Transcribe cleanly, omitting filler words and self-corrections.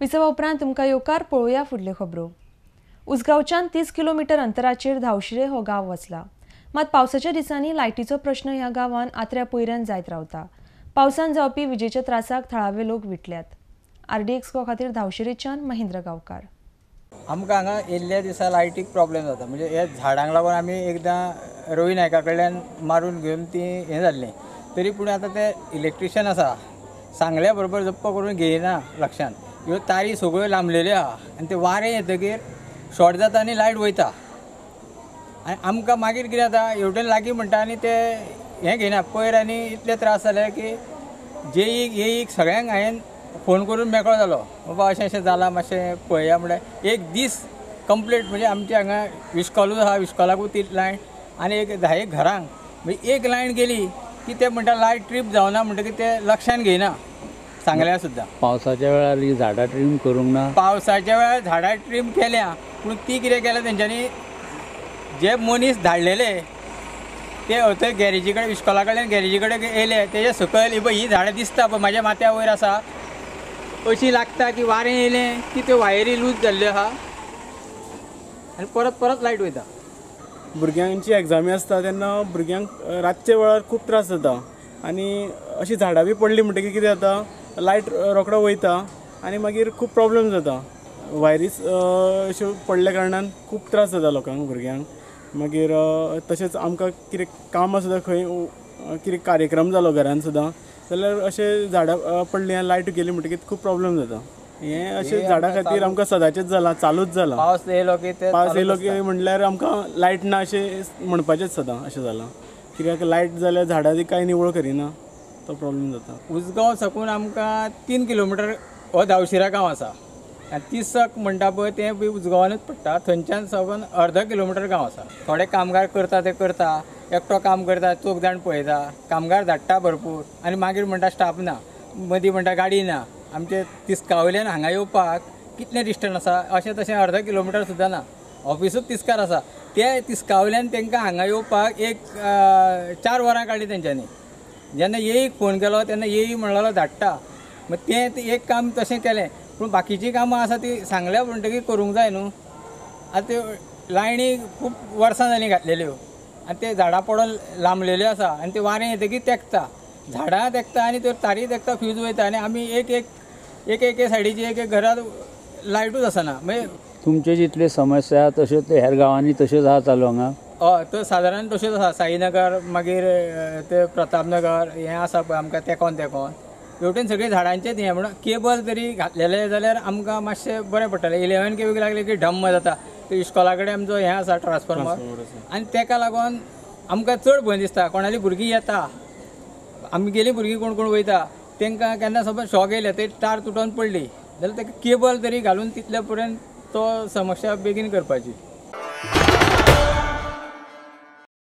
विसवा उपरांत तुमकां येवकार. पळोवया फुडल्यो खबरो. उसगांवच्यान 30 किलोमिटर अंतराचेर धावशिरे हो गांव वसला. मात पावसाच्या दिसांनी लायटीचो प्रश्न ह्या गांवान आत्र्या पयऱ्यान जायत रावता. पावसान जावपी विजेच्या त्रासाक थळावे लोक विटल्यात. आरडीएक्स खातीर धावशिरेच्यान महेंद्र गांवकार. आमकां हांगा येयल्ल्या दिसा लायटीक प्रॉब्लेम जाता. म्हणजे हे झाडांक लागून आमी एकदां रवी नायका कडल्यान मारून घेवन ती हें जाल्लें, तरी पूण आतां ते इलेक्ट्रिशियन आसा सांगल्या बरोबर जप्प करून घेयना लक्षान. ह्यो तारी सगळ्यो लांबलेल्यो आहा आनी ते वारें येतकीर शॉर्ट जाता आनी लायट वयता. आनी आमकां मागीर कितें जाता, हेवटेन लागीं म्हणटा आनी ते हें घेयना. पयर आनी इतले त्रास जाले की जेईक येईक सगळ्यांक हांवें फोन करून मेकळो जालो, बाबा अशें अशें जालां मातशें पळया. म्हणल्यार एक दीस कंप्लीट म्हणजे आमच्या हांगा विस्कॉलूच आहा, विस्कॉलाकूय तीच लायन आनी एक 10 घरांक म्हणजे एक लायन गेली की ते म्हणटा लायट ट्रीप जावना, म्हणटकीर ते लक्षान घेयना सांगल्यार सुद्दां. पावसाच्या वेळार ही झाडां ट्रीम करूंक ना. पावसाच्या वेळार झाडां ट्रीम केल्या पूण ती कितें केल्या तेंच्यांनी, जे मनीस धाडलेले ते थंय गॅरेजी कडेन इस्कॉला कडल्यान गॅरेजी कडेन येयले, तेजे सकयल पळय ही झाडां दिसता पळय म्हाज्या माथ्या वयर आसा, अशी लागता की वारें येयलें की त्यो वायरी लूज जाल्ल्यो आहा आनी परत परत लायट वयता. भुरग्यांची एग्जामी आसता तेन्ना भुरग्यांक रातच्या वेळार खूब त्रास जाता आनी अशी झाडां बी पडली म्हणटकीर कितें जाता, लायट रोखडो वयता आनी मागीर खूब प्रॉब्लम जाता. वायरीस अश्यो पडल्या कारणान खूब त्रास जाता लोकांक, भुरग्यांक. मागीर तशेंच आमकां कितें कामां सुद्दां खंय कितें कार्यक्रम जालो घरान सुद्दां जाल्यार अशें झाडां पडलीं आनी लायट गेली म्हणटकीर खूब प्रॉब्लम जाता. हें अशें झाडां खातीर आमकां सदांचेंच जालां, चालूच जालां. पावस येयलो की ते पावस येयलो की म्हणल्यार आमकां लायट ना अशें म्हणपाचेंच सदां अशें जालां. कित्याक लायट जाल्यार झाडां ती कांय निवळ करिना, तो प्रॉब्लम जाता. उसगांव साकून आमकां 3 किलोमिटर हो धावशिरा गांव आसा आनी तिसक म्हणटा पळय तें बी उसगांवानूच पडटा. थंयच्यान साकून अर्द किलोमिटर गांव आसा. थोडे कामगार करता ते करता, एकटो काम करता, चोग जाण पळयता, कामगार धाडटा भरपूर आनी मागीर म्हणटा स्टाफ ना, मदीं म्हणटा गाडी ना. आमचे तिस्का वयल्यान हांगा येवपाक कितलें डिस्टन्स आसा, अशें तशें अर्द किलोमिटर सुद्दां ना. ऑफिसूच तिस्कार आसा, ते तिस्का वयल्यान तांकां हांगा येवपाक एक 4 वरां काडली तेंच्यांनी. जेन्ना येईक फोन केलो तेन्ना येई म्हणलेलो धाडटा, मागीर तें एक काम तशें केलें पूण बाकीचीं कामां आसा ती सांगल्या म्हणटकीर करूंक जाय न्हू. आतां त्यो लायणी खूब वर्सां जालीं घातलेल्यो आनी ते झाडां पडोन लांबलेल्यो आसा आनी ते वारें येतकीर तेंकता, झाडां तेंकता आनी त्यो तारी तेंकता, फ्यूज वयता आनी आमी एक एक एक एक सायडीची एक एक घरांत लायटूच आसना. मागीर तुमचे जितले समस्या आहा तश्योच हेर गांवांनी तश्योच आहा चालू हांगा. हय, तो सादारण तश्योच आसा. साईनगर मागीर ते प्रतापनगर हें आसा पळय आमकां तेंकोन तेंकोन हेवटेन सगळीं झाडांचेच हें. म्हणून केबल तरी घातलेलें जाल्यार आमकां मातशें बरें पडटलें. 11 केवीक लागलें की ढम्म जाता. ते इस्कॉला कडेन आमचो हें आसा ट्रान्सफॉर्मर आनी तेका लागून आमकां चड भंय दिसता. कोणाली भुरगीं येता, आमगेलीं भुरगीं कोण कोण वयता, तांकां केन्ना समज शॉक येयले ते तार तुटोन पडली जाल्यार ताका केबल तरी घालून तितले पर्यंत तो समस्या बेगीन करपाची.